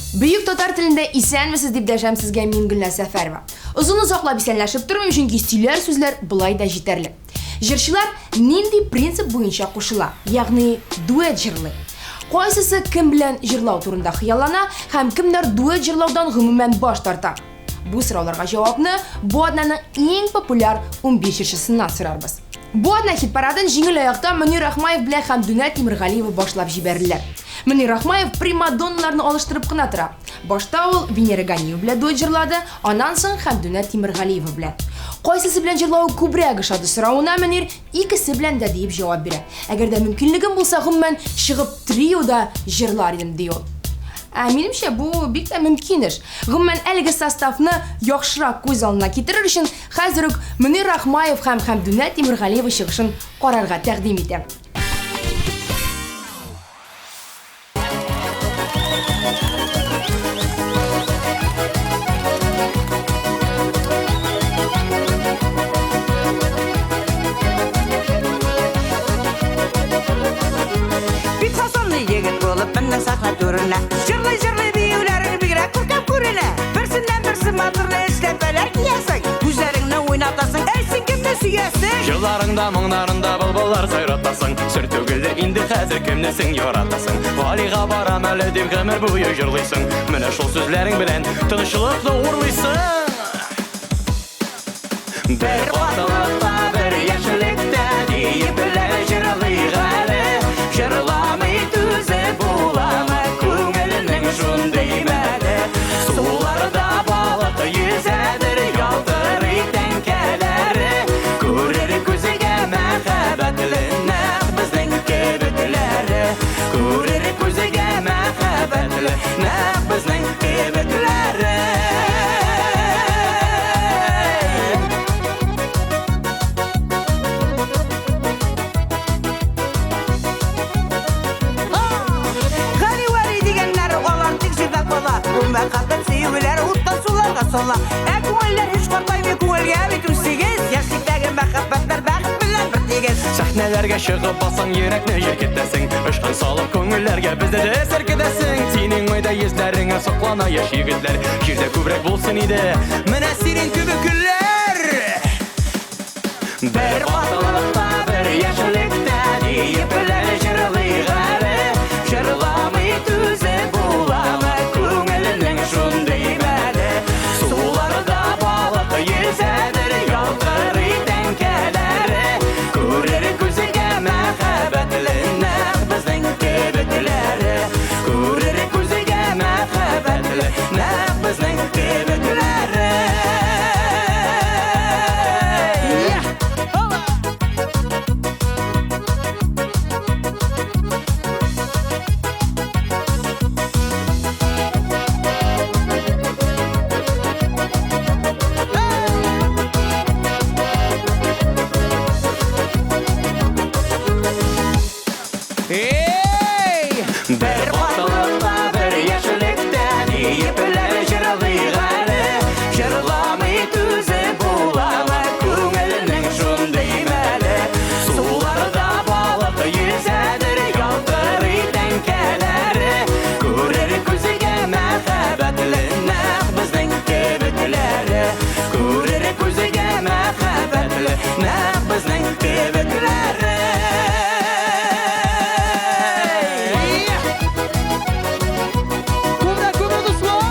Бөек татар телендә исәнмесез дип дәшәм сезгә мин Гөлназ Сәфәрова. Озын озаклап исәнләшеп тормыйм, чөнки сөйләр сүзләр болай да җитәрлек. Җырчылар нинди принцип буенча кушыла, ягъни дуэт җырлый? Кайсысы кем белән җырлау турында хыяллана һәм кемнәр дуэт җырлаудан гомумән баш тарта? Бу сорауларга җавапны бу атнаның иң популяр 15 җырчысыннан сорарбыз. Бу атна хит-парадын җиңел аякта Мөнир Рахмаев белән Хәмдүнә Тимергалиева башлап җибәрделәр. Мөнир Рахмаев примадонналарны алыштырып кына тора. Башта ул Венера Ганиева белән дуэт җырлады, аннан соң Хәмдүнә Тимергалиева белән. Кайсысы белән җырлавы күбрәк ошады соравына Мөнир икесе белән дә диеп җавап бирә. Әгәр дә мөмкинлегем булса, гомумән, чыгып триода җырлар идем, ди ул. Ә минемчә, бу бик тә мөмкин эш. Гомумән, әлеге составны яхшырак күз алдына китерер өчен, хәзер үк Мөнир Рахмаев һәм Хәмдүнә Тимергалиева чыгышын карарга тәкъдим итәм. Бик фасонлы егет булып мендең сәхнә түренә. Җырлый-җырлый биюләрең бигрәк күркәм күренә. Берсеннән берсе матурлы эшләпәләр киясең. Күзләреңне уйнатасың, әй син кемне сөясең? Җырларыңда, моңнарында былбыллар сайратасың. Сер түгелдер инде хәзер кемне син яратасың. Галига барам әле дип гомер буе җырлыйсың. Менә шул сүзләрең белән тынычлыкны урлыйсың. Бер картлыкта, бер яшьлектә диепләр җырлыйк әле. Җырламый түзеп буламы күңелнең шундый мәле. Суларда балык йөзәдер, ялтырый тәңкәләре. Күрер күзгә мәхәббәтле нәкъ безнең кебекләре. Күрер күзгә мәхәббәтле нәкъ безнең кебекләре. Гали Вәли дигәннәр алар тик җырда кала. Бу мәхәббәт сөюләр уттан суларга сала. Ә күңелләр һич картаймый, күңелгә бит 18. Яшьлектәге мәхәббәтләр бәхет белән бер тигез. Сәхнәләргә чыгып бассаң, йөрәкне җилкетәсең. Очкын салып күңелләргә безне дә селкетәсең. Синең майда йөзләреңә соклана яшь егетләр. Җирдә күбрәк булсын иде менә синең кебек көннәр. Бер картлыкта, бер яшьлектә диепләр җырлыйк әле. Җырламый түзеп буламы күңелнең шундый мәле. Суларда балык йөзәдер, ялтырый тәңкәләре. Күрер күзгә мәхәббәтле нәкъ безнең кебекләре. Күрер күзгә мәхәббәтле нәкъ безнең кебекләре. Эй! Бер картлыкта, бер яшьлектә диепләр җырлыйк әле. Җырламый түзеп буламы күңелнең шундый мәле. Суларда балык йөзәдер, ялтырый тәңкәләре. Күрер күзгә мәхәббәтле нәкъ безнең кебекләре. Күрер күзгә мәхәббәтле нәкъ безнең кебекләре. Күмә, күмә, дуслар!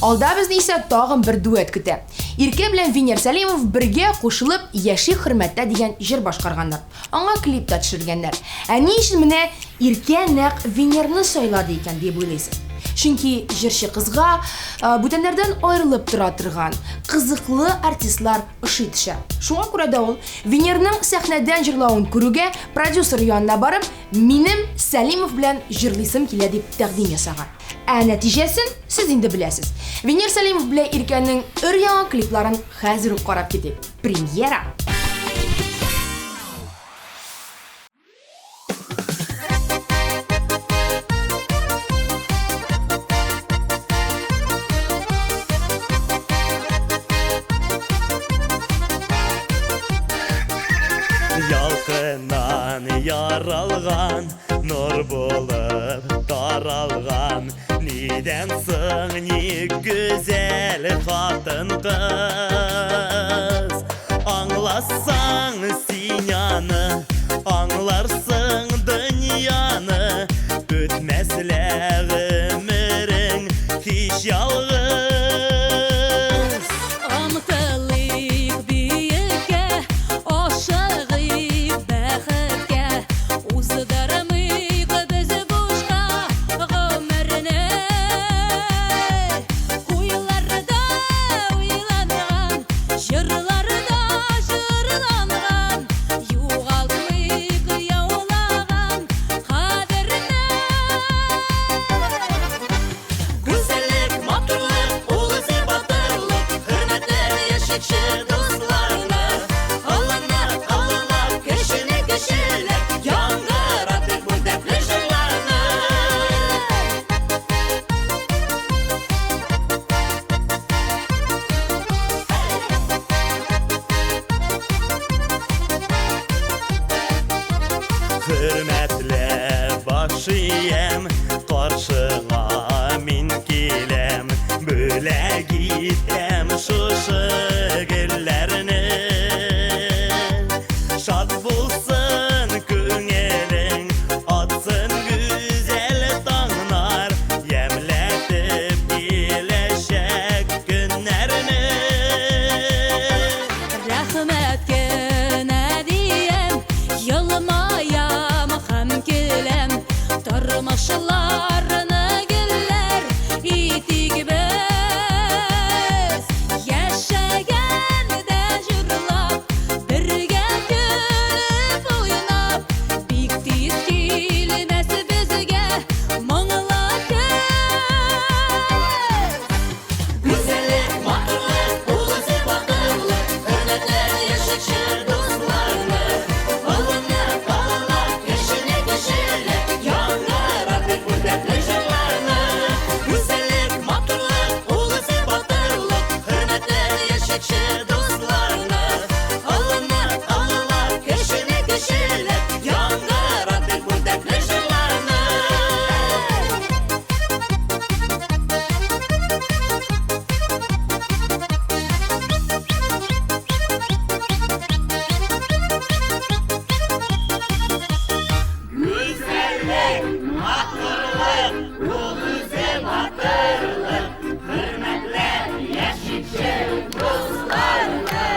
Алда безне исә тагын бер дуэт көтә. Иркә белән Венер Сәлимов бергә кушылып Яши хөрмәттә дигән җыр башкарганнар. Аңа клип та төшергәннәр. Ә ни өчен менә Иркә нәкъ Венерны сайлады икән дип уйлыйсыз? Чөнки җырчы кызга бүтәннәрдән аерылып тора торган, кызыклы артистлар ошый төшә. Шуңа күрә дә ул Венерның сәхнәдән җырлавын күрүгә продюсер янына барып, минем Сәлимов белән җырлыйсым килә дип тәкъдим ясаган. Ә нәтиҗәсен сез инде беләсез. Венер Сәлимов белән Иркәнең өр-яңа клипларын хәзер үк карап китик. Премьера! Нурдан яралган, нур булып таралган. Нидән соң ник гүзәл хатын-кыз? Аңласаң син аны, аңларсың дөньяны. Үтмәс лә гомерең һич ялгыз. Омтылыйк биеккә, ашыгыйк бәхеткә, уздырмыйк без бушка гомерне. Уйларда уйланган, җырларда җырланган, югалтмыйк яулаган кадерне. Гүзәллек, матурлык, ул үзе батырлык. Хөрмәтле яшәүче дусларны. Алланы, аллалар, кешене кешеләп, яңгыратыйк бу дәртле җырларны. Хөрмәтле баш иям, каршыңа мин киләм, бүләк итәм шушы гөлләрне. Шат булсын күңелең, атсын гүзәл таңнар, ямьләтеп киләчәк көннәрне. Рәхмәт кенә диям, елмаям һәм көләм. Тормышларны гөлләр итик без. Яшәгәндә җырлап, бергә көлеп уйнап, бик тиз килмәс безгә моңлы көз. Гүзәллек, матурлык, ул үзе батырлык. Хөрмәтле яшәүче дусларны. Олыны, балалар, кешене кешеләп, яңгыратыйк бу дәртле җырларны. Гүзәллек, матурлык, ул үзе батырлык. Хөрмәтле яшәүче дусларны.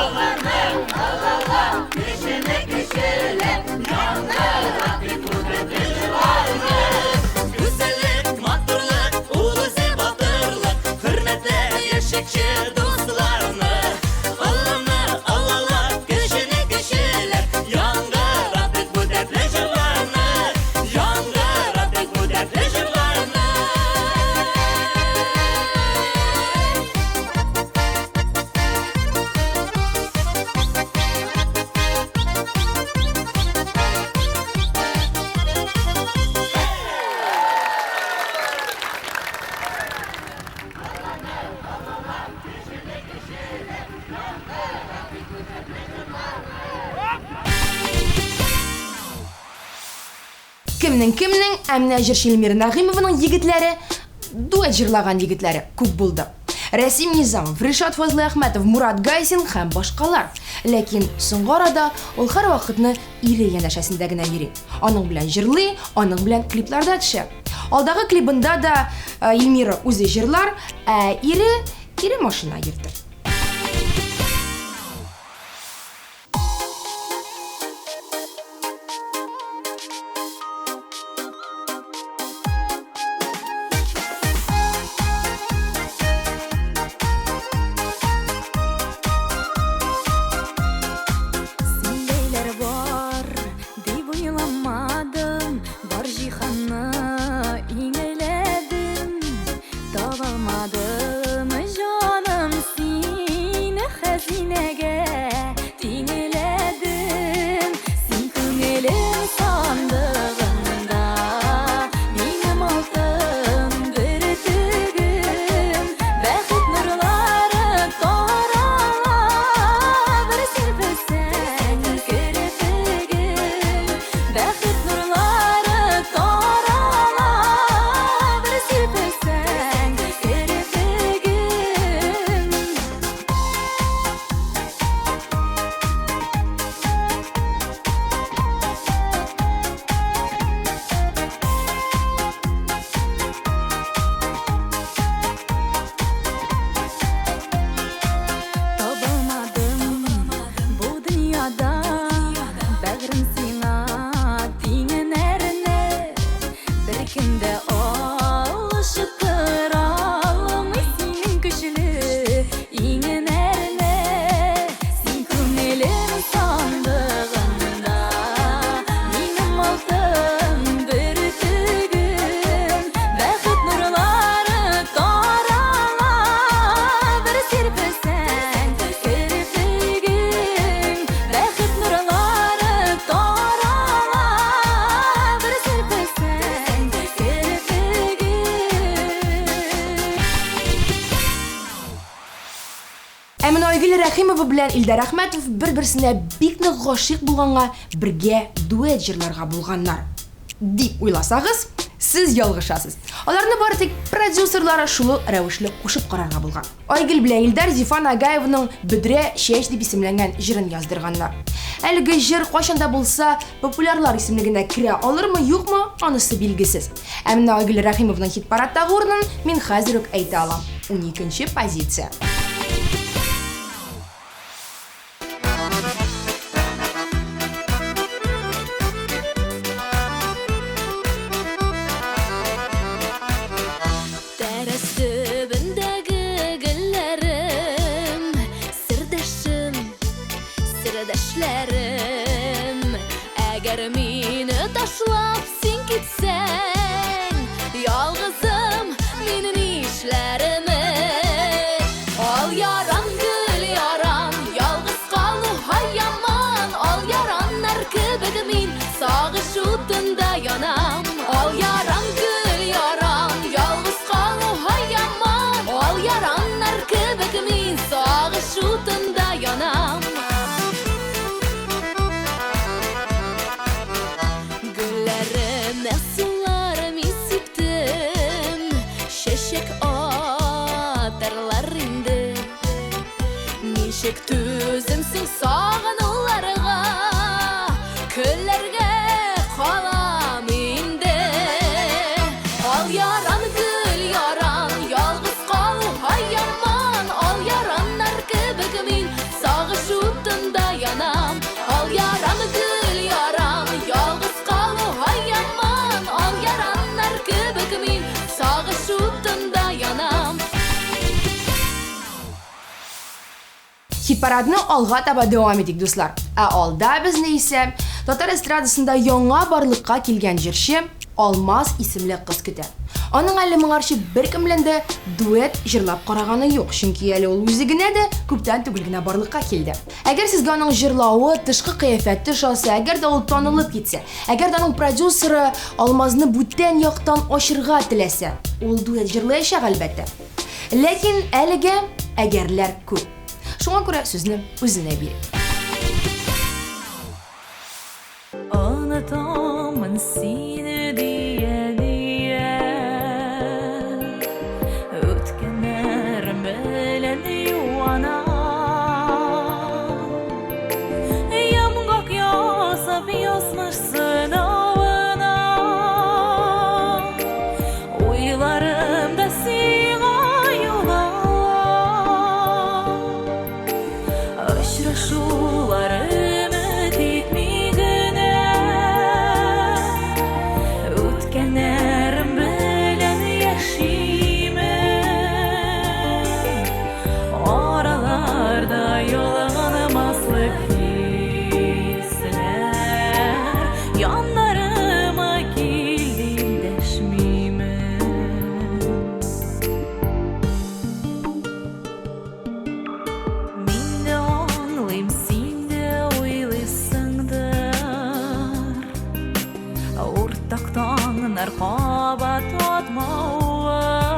Олыны, балалар, кешене кешеләп, яңгыратыйк бу дәртле җырларны. Гүзәллек, матурлык, ул үзе батырлык. Хөрмәтле яшәүче дусларны. Алланы, аллалар, кешене кешеләп, яңгыратыйк бу дәртле җырларны. Яңгыратыйк бу дәртле җырларны. Кемнең кемнең, ә менә җырчы Эльмира Нәгыймованың егетләре, дуэт җырлаган егетләре күп булды. Рәсим Низамов, Ришат Фазлыәхмәтов, Мурат Гайсин һәм башкалар. Ләкин соңгы арада ул һәрвакытны ире янәшәсендә генә йөри. Аның белән җырлый, аның белән клипларда төшә. Алдагы клибында да Эльмира үзе җырлар, ә ире, ире машина йөртер. Синдәйләр бар дип уйламадым, бар җиһанны иңеләдем, табалмадым җаным сине. Ә менә Айгөл Рәхимова белән Илдар Әхмәтов бер-берсенә бик нык гашыйк булганга бергә дуэт җырларга булганнар. Дип уйласагыз, сез ялгышасыз. Аларны бары тик продюсерлары шул рәвешле кушып карарга булган. Айгөл белән Илдар Зифа Нагаевның Бөдрә чәч дип исемләнгән җырын яздырганнар. Әлеге җыр кайчан да булса популярлар исемлегенә керә алырмы, юкмы, анысы билгесез. Ә менә Айгөл Рәхимованың хит-парадтагы урынын мин хәзер үк әйтә алам, уникенче позиция. Тәрәз төбендәге гөлләрем, сердәшем, сердәшләрем. Әгәр мине ташлап син китсәң, ялгызым мин нишләрмен? Ал яран, гөл яран, ялгыз калу һай яман. Ал яраннар кебек мин сагыш утында янам. Ал яран, гөл яран, ялгыз калу һай яман. Ал яраннар кебек мин сагыш утында янам. Гөлләремә сулар мин сиптем, чәчәк атарлар инде. Ничек түземсең сагынуларга, көлләргә калам инде. Ал яран, гөл яран, ялгыз калу һай яман. Ал яраннар кебек мин сагыш утында янам. Ал яран, гөл яран, ялгыз калу һай яман. Ал яраннар кебек мин сагыш утында янам. Хит-парадны алга таба дәвам итик, дуслар. Ә алда безне исә татар эстрадасында яңа барлыкка килгән җырчы Алмаз исемле кыз көтә. Аның әле моңарчы беркем белән дә дуэт җырлап караганы юк, чөнки әле ул үзе генә дә күптән түгел генә барлыкка килде. Әгәр сезгә аның җырлавы, тышкы кыяфәте ошаса, әгәр дә ул танылып китсә, әгәр дә аның продюсеры Алмазны бүтән яктан ачырга теләсә, ул дуэт җырлаячак, әлбәттә. Ләкин әлегә әгәрләр күп. Шуңа күрә сүзне үзенә бирик. Онытамын сине дия-дия, Үткәннәрем белән юанам. Йомгак ясап язмыш сынавына, Уйларымда сиңа юлам. Очрашулар өмет итми генә, Үткәннәрем белән яшимен. Араларда ялганмаслык хисләр, Яннарыма кил дип дәшмимен. Мин дә аңлыйм, син дә уйлыйсыңдыр, Уртак таңнар кабат атмавын.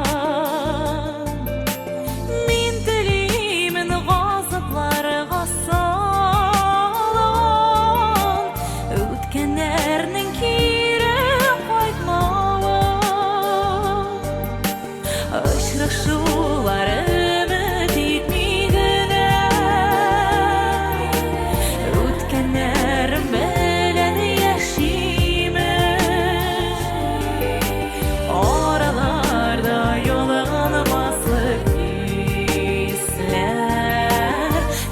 Мин телимен газапларга салган Үткәннәрнең кире кайтмавын. Очрашулар өмет итми генә, Үткәннәрем белән яшимен. Араларда ялганмаслык хисләр,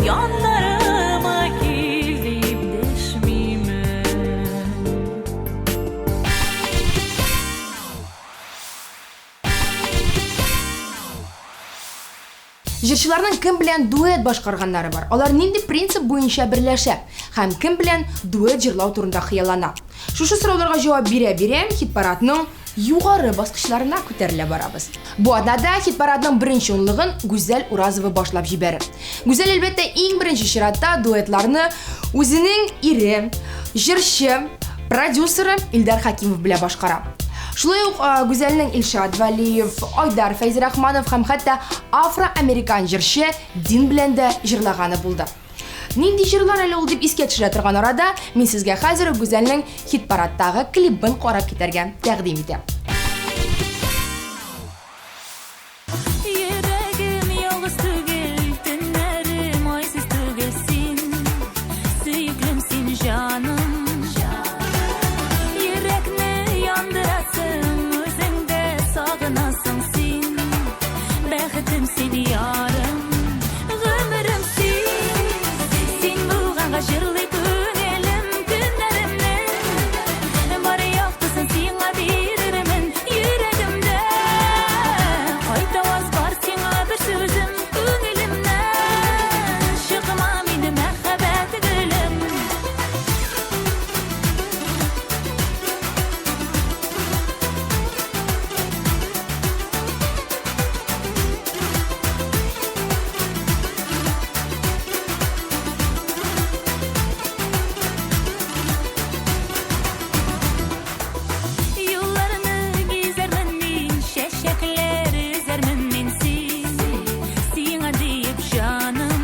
Яннарыма кил дип дәшмимен. Җырчыларның кем белән дуэт башкарганнары бар? Алар нинди принцип буенча берләшә һәм кем белән дуэт җырлау турында хыяллана? Шушы сорауларга җавап бирә-бирә хит-парадның югары баскычларына күтәрелә барабыз. Бу атнада хит-парадның беренче унлыгын Гүзәл Уразова башлап җибәрер. Гүзәл, әлбәттә, иң беренче чиратта дуэтларны үзенең ире, җырчы, продюсеры Илдар Хәкимов белән башкара. Шулай ук Гүзәлнең Илшат Вәлиев, Айдар Фәйзрахманов һәм хәтта афроамерикан җырчы Дин белән дә җырлаганы булды. Нинди җырлар әле ул дип искә төшерә торган арада, мин сезгә хәзер үк Гүзәлнең хит-парадтагы клибын карап китәргә тәкъдим итәм. Йөрәгем ялгыз түгел, төннәрем айсыз түгел син, сөеклем син җаным. Йөрәкне яндырасың, үзең дә сагынасың син, бәхетем син ярым, гомерем син. Син булганга җырлый күңелем көннәремнең, бар яктысын сиңа бирермен йөрәгемдә. Кайтаваз бар сиңа бер сүзем күңелемнән, чыкма минем мәхәббәт гөлем. Юлларны гизәрмен мин, чәчәкләр өзәрмен мин син, сиңа диеп җаным.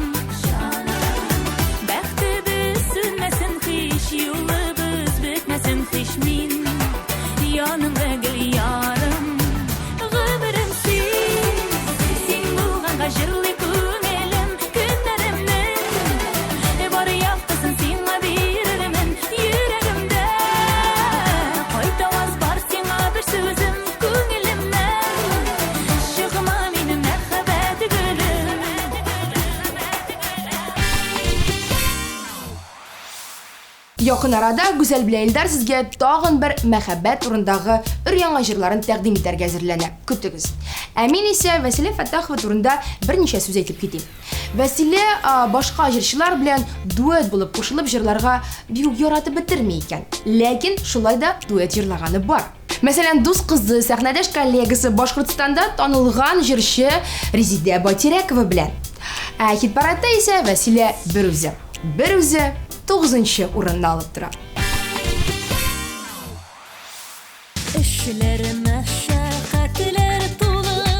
Бәхтебез сүнмәсен һич, юлыбыз бетмәсен һич мин, янымда гел ярым. Гомерем син, син булганга җырлый күңелем көннәремнең, бар яктысын сиңа бирермен йөрәгемдә. Кайтаваз бар сиңа бер сүзем күңелемнән, чыкма минем мәхәббәт гөлем. Якын арада Гүзәл белән Илдар сезгә тагын бер мәхәббәт турындагы өр-яңа җырларын тәкъдим итәргә әзерләнә. Көтегез. Ә мин исә Вәсилә Фәттахова турында берничә сүз әйтеп китим. Вәсилә башка җырчылар белән дуэт булып кушылып җырларга бик үк яратып бетерми икән. Ләкин шулай да дуэт җырлаганы бар. Мәсәлән, дус кызы, сәхнәдәш коллегасы, Башкортстанда танылган җырчы Резидә Батирәкова белән. Ә хит-парадта исә Вәсилә берүзе. Берүзе тугызынчы урынны алып тора. Эшләр мәшәкатьләр тулы,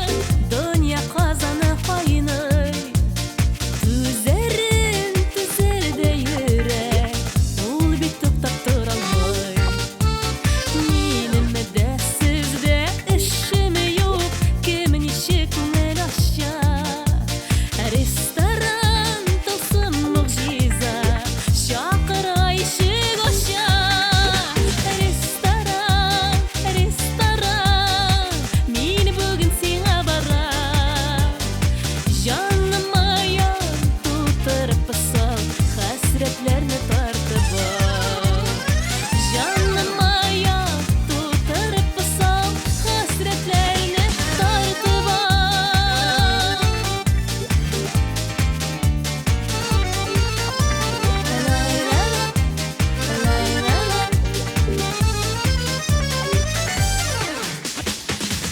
дөнья казаны кайный. Түзәрен түзәр дә йөрәк, ул бит туктап тора алмый. Минем дә сездә эшем юк, кем ничек күңел ача. Ресторан тылсым могҗиза, чакыра ишек ача. Ресторан, ресторан, мин бүген сиңа барам. Җаныма ял тутырып сал, хәсрәтләрне тартып ал. Җаныма ял тутырып сал, хәсрәтләрне тартып ал.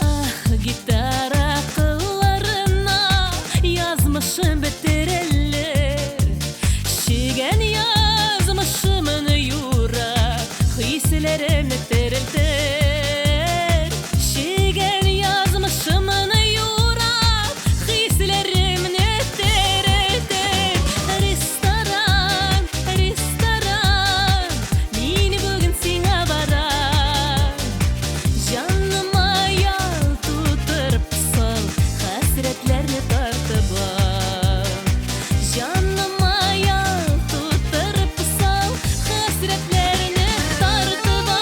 Ах, гитара кылларына язмышым бетерелер. Чигән язмышымны юрап, хисләремне терелтер. Чигән язмышымны юрап, хисләремне терелтер. Ресторан, ресторан, мин бүген сиңа барам. Җаныма ял тутырып сал, хәсрәтләрне тартып ал. Җаныма ял тутырып сал, хәсрәтләрне тартып ал.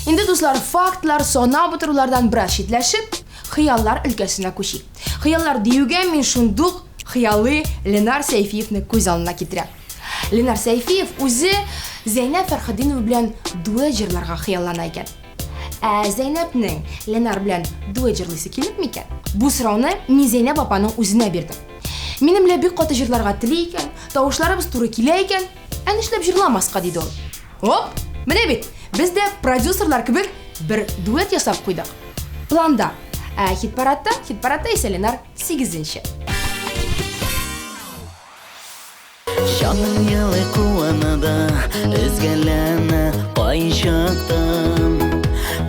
Инде, дуслар, фактлар, санап утырулардан бераз читләшеп, хыяллар өлкәсенә күчик. Хыяллар диюгә мин шундук хыялый Ленар Сәйфиевны күз алдына китерәм. Ленар Сәйфиев үзе Зәйнәб Фәрхетдинова белән дуэт җырларга хыяллана икән. Ә Зәйнәбнең Ленар белән дуэт җырлыйсы килер микән? Бу сорауны мин Зәйнәб апаның үзенә бирдем. Минем белән бик каты җырларга тели икән, тавышларыбыз туры килә икән, ә нишләп җырламаска, диде ул. Оп, менә бит, без дә продюсерлар кебек бер дуэт ясап куйдык. Планда. Ә хит-парадта, хит-парадта исә Ленар сигезенче. Җаным елый куана да, өзгәләнә кайчакта.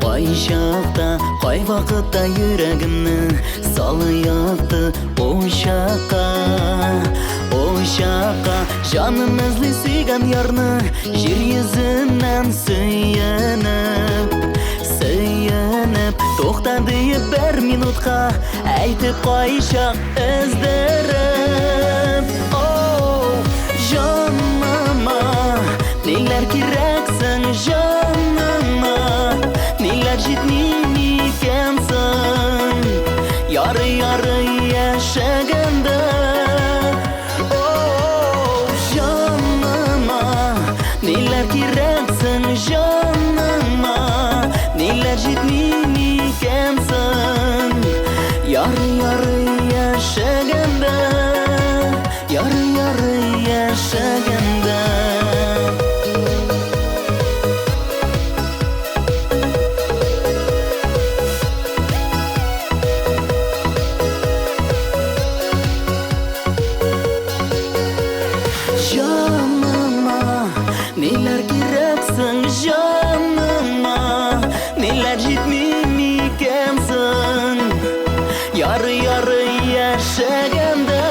Кайчакта, кай вакытта йөрәгемне салыякты учакка. Учакка, җаным эзли сөйгән ярны, җир йөзеннән сөенеп. Сөенеп, тукта диеп бер минутка, әйтеп кайчак өздереп. Оу, җаныма, ниләр кирәксең, җаныма, ниләр җитми микән соң? Ярый, ярый яшәгәндә. Оу, җаныма, ниләр кирәксең, җаныма, ниләр җитми микән соң? Ярый, ярый яшәгәндә, ярый, ярый яшәгәндә. Җаныма, ниләр кирәксең, җаныма, ниләр җитми микән соң? Ярый, ярый яшәгәндә.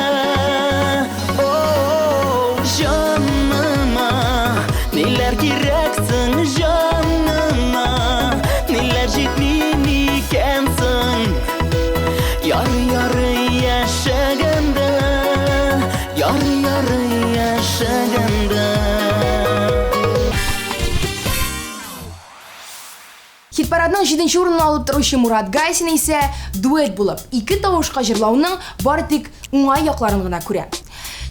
Оу, җаныма, ниләр кирәксең, җаныма, ниләр җитми микән соң? Ярый, ярый яшәгәндә, ярый, ярый яшәгәндә. Хит-парадның җиденче урынын алып торучы Мурат Гайсин исә дуэт булып, ике тавышка җырлауның бары тик уңай якларын гына күрә.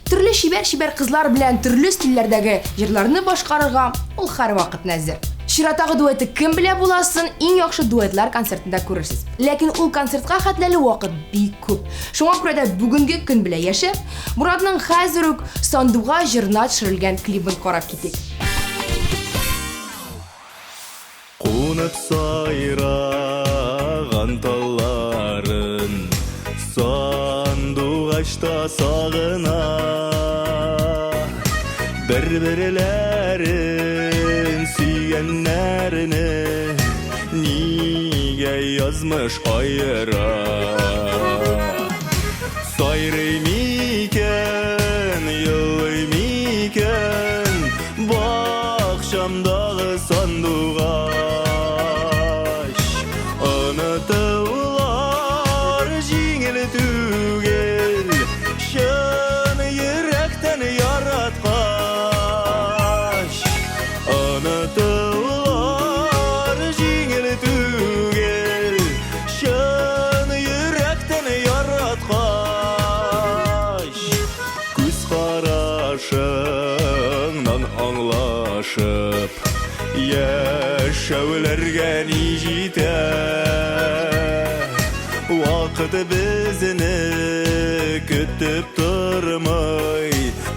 Төрле чибәр-чибәр кызлар белән төрле стильләрдәге җырларны башкарырга ул һәрвакыт әзер. Чираттагы дуэты кем белә буласын иң яхшы дуэтлар концертында күрерсез. Ләкин ул концертка хәтле әле вакыт бик күп. Шуңа күрә дә бүгенге көн белән яшәп, Муратның хәзер үк Сандугач җырына төшерелгән клибын карап китик. Кунып сайраган талларын Сандугач та сагына. Бер-берләрен сөйгәннәрне Нигә язмыш аера? Сайрый микән, елый микән Бакчамдагы сандугач? Онытулар җиңел түгел, Чын йөрәктән яраткач. Онытулар җиңел түгел, Чын йөрәктән яраткач. Күз карашыңнан аңлашып, Яшәүләргә ни җитә? Вакыт безне көтеп тормый,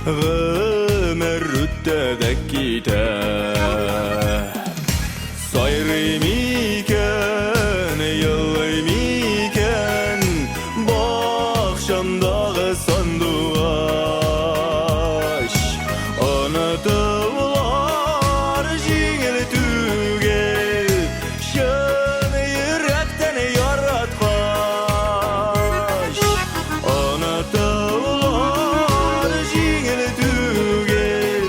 Гомер үтә дә китә. Сайрый микән, елый микән Бакчамдагы сандугач? Онытулар җиңел түгел, Чын йөрәктән яраткач. Онытулар җиңел түгел,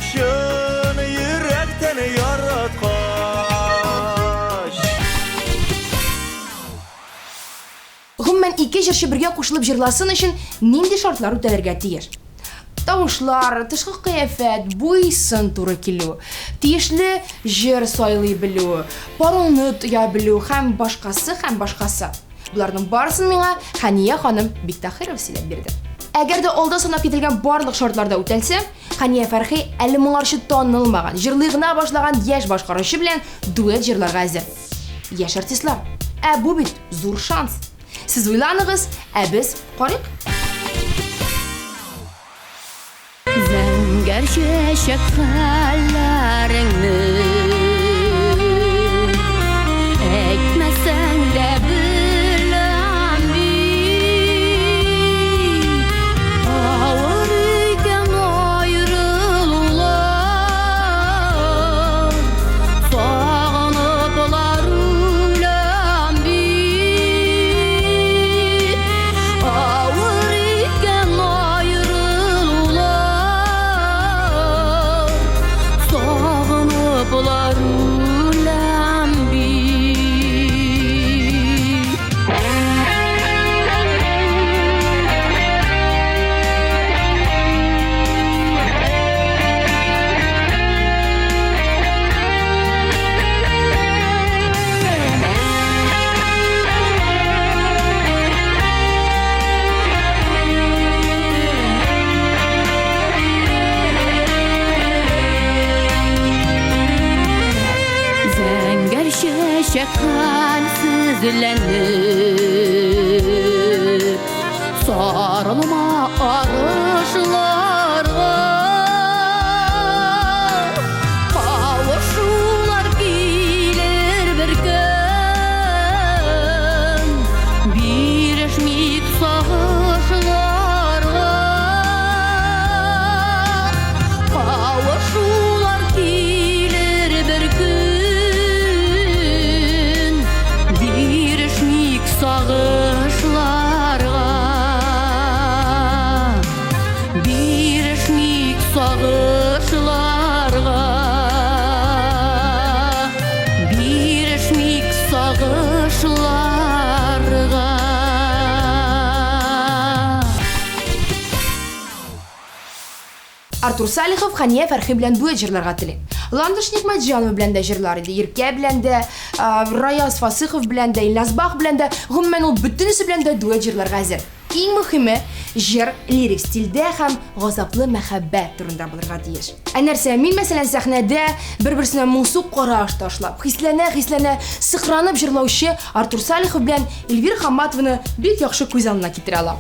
Чын йөрәктән яраткач. Гомумән, ике җырчы бергә кушылып җырласын өчен нинди шартлар үтәлергә тиеш? Тавышлар, тышкы кыяфәт, буй-сын туры килү, тиешле җыр сайлый белү, парыңны тоя белү һәм башкасы һәм башкасы. Боларның барысын миңа Хәния ханым Биктаһирова сөйләп бирде. Әгәр дә алда санап кителгән барлык шартлар да үтәлсә, Хәния Фәрхи әле моңарчы танылмаган, җырлый гына башлаган яшь башкаручы белән дуэт җырларга әзер. Яшь артистлар. Ә бу бит зур шанс. Сез уйланыгыз, ә без карыйк. Зәңгәр чәчәк хәлләреңне әйтмәсәң дә беләм бит. Авыр икән аерылу. Тезләнеп Сарылма арышларга Кавышулар килер бер көн Бирешмик сагышларга Кавышулар килер бер көн Бирешмик сагышларга Бирешмик сагышларга Бирешмик сагышларга. Артур Салихов Хәния Фәрхи белән дуэт җырларга тели. Ландыш Нигъмәтҗанова белән дә җырлар иде, Иркә белән дә, Раяз Фасыхов белән дә, Илназ Бах белән дә, гомумән ул бөтенесе белән дә дуэт җырларга әзер. Иң мөхиме, җыр лирик стильдә һәм газаплы мәхәббәт турында булырга тиеш. Ә нәрсә, мин, мәсәлән, сәхнәдә бер-берсенә моңсу караш ташлап, хисләнә-хисләнә, сыкранып җырлаучы Артур Салихов белән Эльвира Хамматованы бик яхшы күз алдына китерә алам.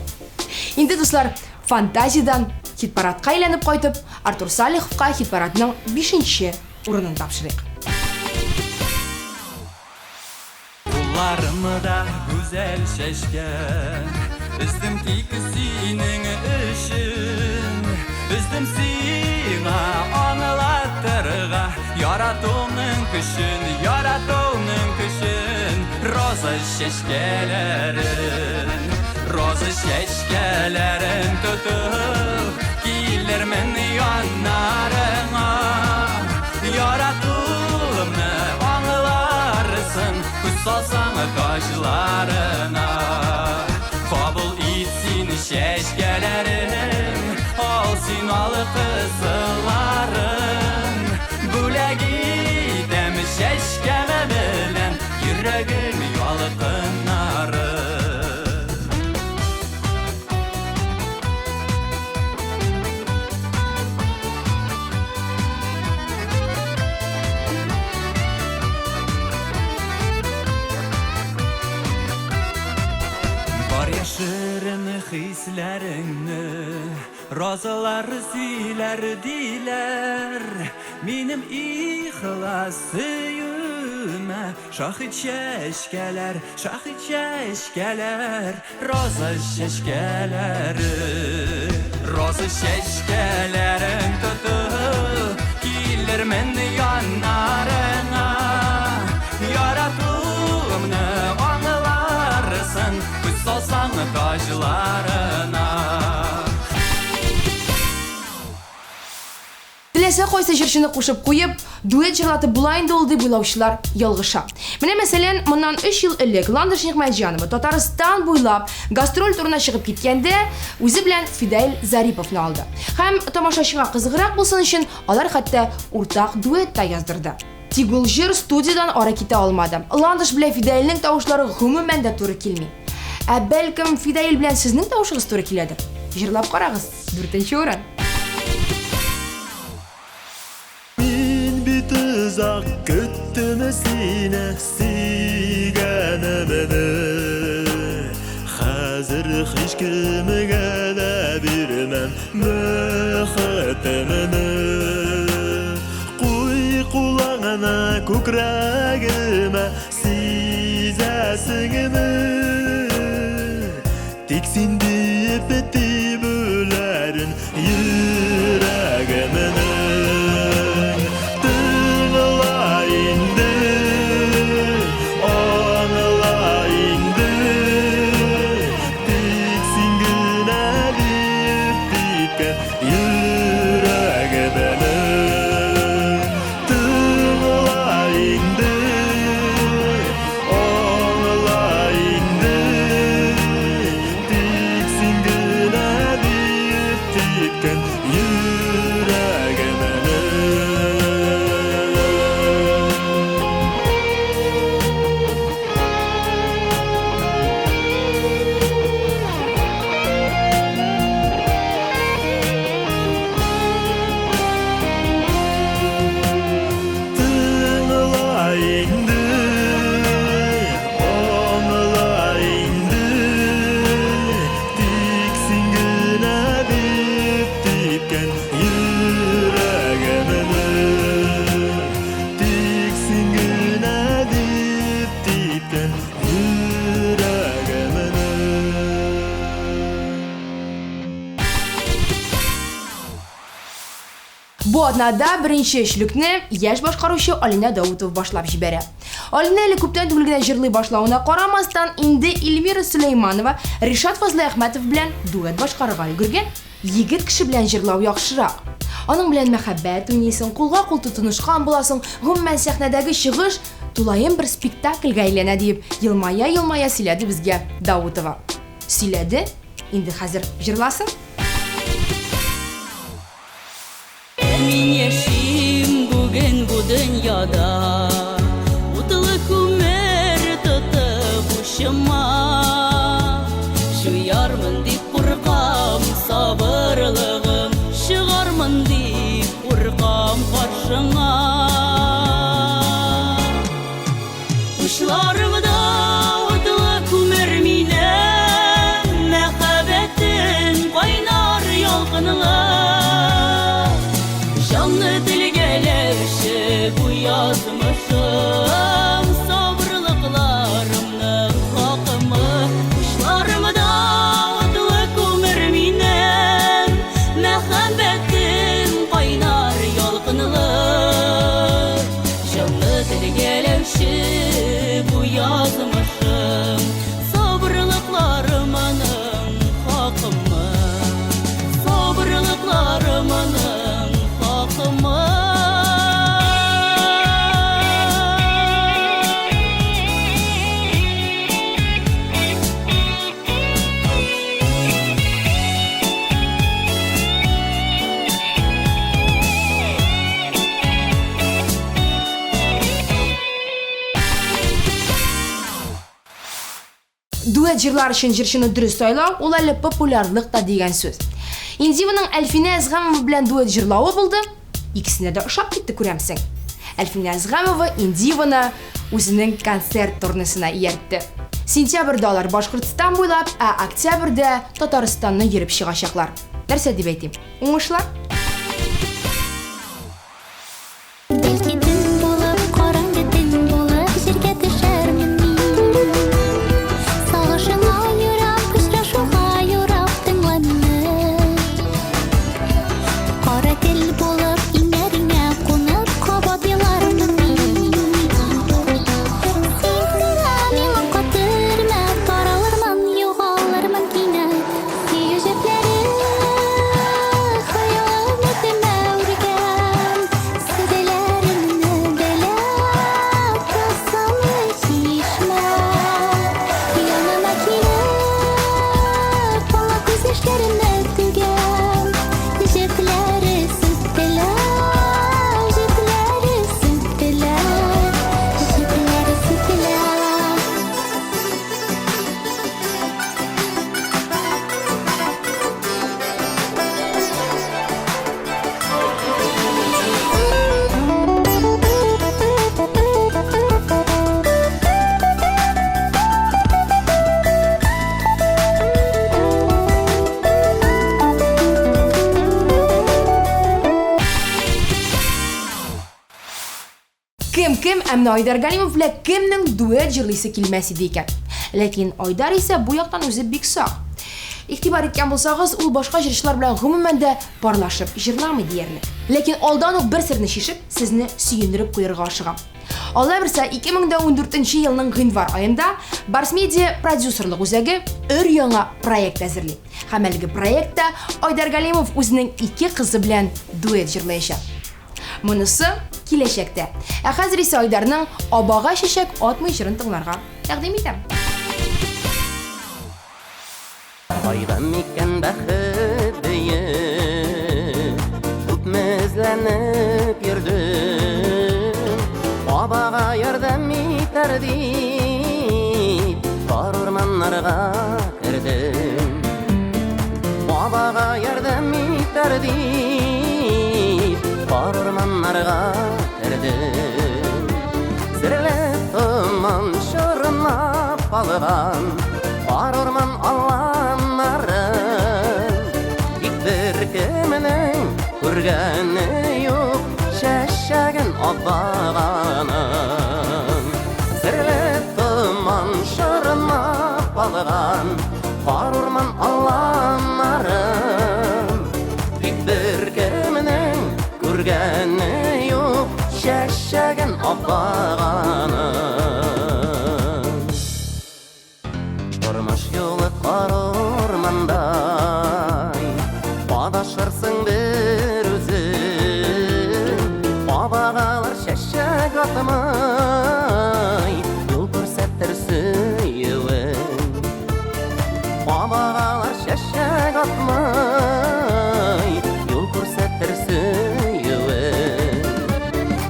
Инде, дуслар, фантазиядән хит-парадка әйләнеп кайтып, Артур Салиховка хит-парадның бишенче урынын тапшырыйк. Кулларымда гүзәл чәчкә Өздем тик синең өчен Өздем сиңа аңлатырга Яратуның көчен, яратуның көчен Роза чәчкәләрен Роза чәчкәләрен тотып Килермен яннарыңа Яратуымны аңларсың Күз салсаң таҗларына Кабул ит син чәчкәләрен Ал син ал кызылларын Бүләк итәм чәчкәм белән Йөрәгем ялкыннарын. Бар яшерен хисләреңне Розалар сөйләр диләр. Минем ихлас сөюемә Шаһит чәчкәләр, шаһит чәчкәләр, Роза чәчкәләре. Роза чәчкәләрен тотып, Килермен яннарыңа. Яратуымны аңларсың, Күз салсаң таҗларына. Теләсә кайсы җырчыны кушып куеп, дуэт җырлатып була инде ул дип уйлаучылар ялгыша. Менә мәсәлән, моннан өч ел элек Ландыш Нигъмәтҗанова Татарстан буйлап гастроль турына чыгып киткәндә, үзе белән Фидаил Зариповны алды. Һәм тамашачыга кызыграк булсын өчен алар хәтта уртак дуэт та яздырды. Тик ул җыр студиядән ары китә алмады. Ландыш белән Фидаилнең тавышлары гомумән дә туры килми. Ә бәлкем Фидаил белән сезнең тавышыгыз туры киләдер? Җырлап карагыз. Дүртенче урын. Мин бит озак көттем сине, сөйгәнемне. Хәзер һичкемгә дә бирмәм бәхетемне. Куй кулыңны күкрәгемә, сизәсеңме? Тик син диеп тибүләрен йөрәгемнең. Тыңла инде, аңла инде, тик син генә диеп типкән йөрәгемнең. Тыңла инде, аңла инде, тик Бу атнада беренче өчлекне яшь башкаручы Алинә Даутова башлап җибәрә. Алинә әле күптән түгел генә җырлый башлавына карамастан, инде Эльмира Сөләйманова, Ришат Фазлыәхмәтов белән дуэт башкарырга өлгергән. Егет кеше белән җырлау яхшырак. Аның белән мәхәббәт уйныйсың, кулга-кул тотынышкан буласың, гомумән, сәхнәдәге чыгыш тулаем бер спектакльгә әйләнә, диеп елмая-елмая сөйләде безгә Даутова. Сөйләде, инде хәзер җырласын. Ә мин яшим бүген бу дөньяда, Утлы күмер тотып учыма. Җуярмын дип куркам сабырлыгым, Чыгармын дип куркам каршыңа. Учларымда утлы күмер минем, Мәхәббәтем кайнар ялкынлы. Җанны телгәләүче бу язмышым, Сабырлыкларымның хакымы. Учларымда утлы күмер минем, Мәхәббәтем кайнар ялкынлы. Җанны телгәләүче бу язмышым, Сабырлыкларымның хакымы. Сабырлыкларымның хакымы. Дуэт җырлар өчен җырчыны дөрес сайлау, ул әле популярлык та дигән сүз. Индиваның Әлфинә Әзгамова белән дуэт җырлавы булды, икесенә дә ошап китте күрәмсең. Әлфинә Әзгамова Индиваны үзенең концерт турнесына ияртте. Сентябрьдә алар Башкортстан буйлап, ә октябрьдә Татарстанны йөреп чыгачаклар. Нәрсә дип әйтим? Уңышлар! Бәлки төн булып, караңгы төн булып җиргә төшәрмен мин. Сагышыңа юрап, очрашуга юрап тыңла мине. Кара тел булып, иңнәреңә кунып, кабат елармын мин. Син генә миңа катырма, таралырмын, югалырмын кинәт. Сөю җепләре хыял өметемә үргән. Сәдәләремне бәйләп тылсымлы чишмә. Яныма килеп, аңа күз яшьләремне түгәм. Җепләре сүтелә, җепләре сүтелә, җепләре сүтелә. Кем кем, ә менә Айдар Галимов белән кемнең дуэт җырлыйсы килмәс иде икән. Ләкин Айдар исә бу яктан үзе бик сак. Игътибар иткән булсагыз, ул башка җырчылар белән гомумән дә парлашып җырламый диярлек. Ләкин алдан ук бер серне чишеп, сезне сөендереп куярга ашыгам. Алла бирсә, 2014 елның гыйнвар аенда Барс Медиа продюсерлык үзәге өр-яңа проект әзерли. Һәм әлеге проектта Айдар Галимов үзенең ике кызы белән дуэт җырлаячак. Монысы киләчәктә. Ә хәзер исә Айдарның Абага чәчәк атмый җырын тыңларга тәкъдим итәм. Кайда микән бәхет бөек? Күпме эзләнеп йөрдем. Абага ярдәм итәр дип, тар урманнарга кердем. Бабага ярдәм итәр дип, Кар урманнарга кердем. Серле томан чорнап алган Кар урман аланнарын. Тик беркемнең күргәне юк Чәчәген абаганың. Серле томан чорнап алган Кар урман аланнарын. Тик беркемнең күргәне чәчәген абаганың. Тормыш юлы кар урмандай, Адашырсың бер үзең. Абагалар чәчәк атмый, Юл күрсәтер сөюең. Абагалар чәчәк атмый, Юл күрсәтер сөюең.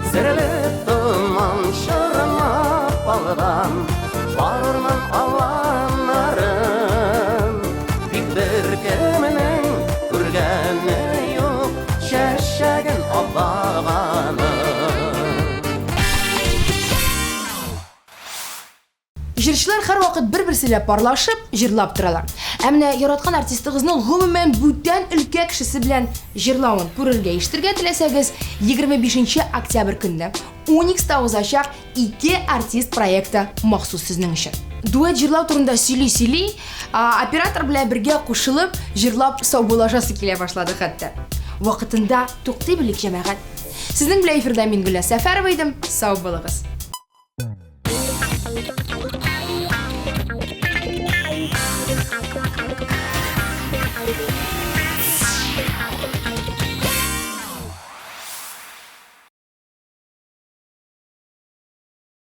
Серле томан чорнап алган Бар урман аланнарын, Тик беркемнең күргәне юк Чәчәген абаганың. Җырчылар һәрвакыт бер-берсе белән парлашып, җырлап торалар. Ә менә яраткан артистыгызның гомумән бүтән өлкә кешесе белән җырлавын күрергә, ишетергә теләсәгез, 25 октябрь көнне Уникста узачак Ике артист проекты махсус сезнең өчен. Дуэт җырлау турында сөйли-сөйли, оператор белән бергә кушылып, җырлап саубуллашасы килә башлады хәтта. Вакытында туктый белик, җәмәгать. Сезнең белән эфирда мин Гөлназ Сәфәрова идем. Сау булыгыз.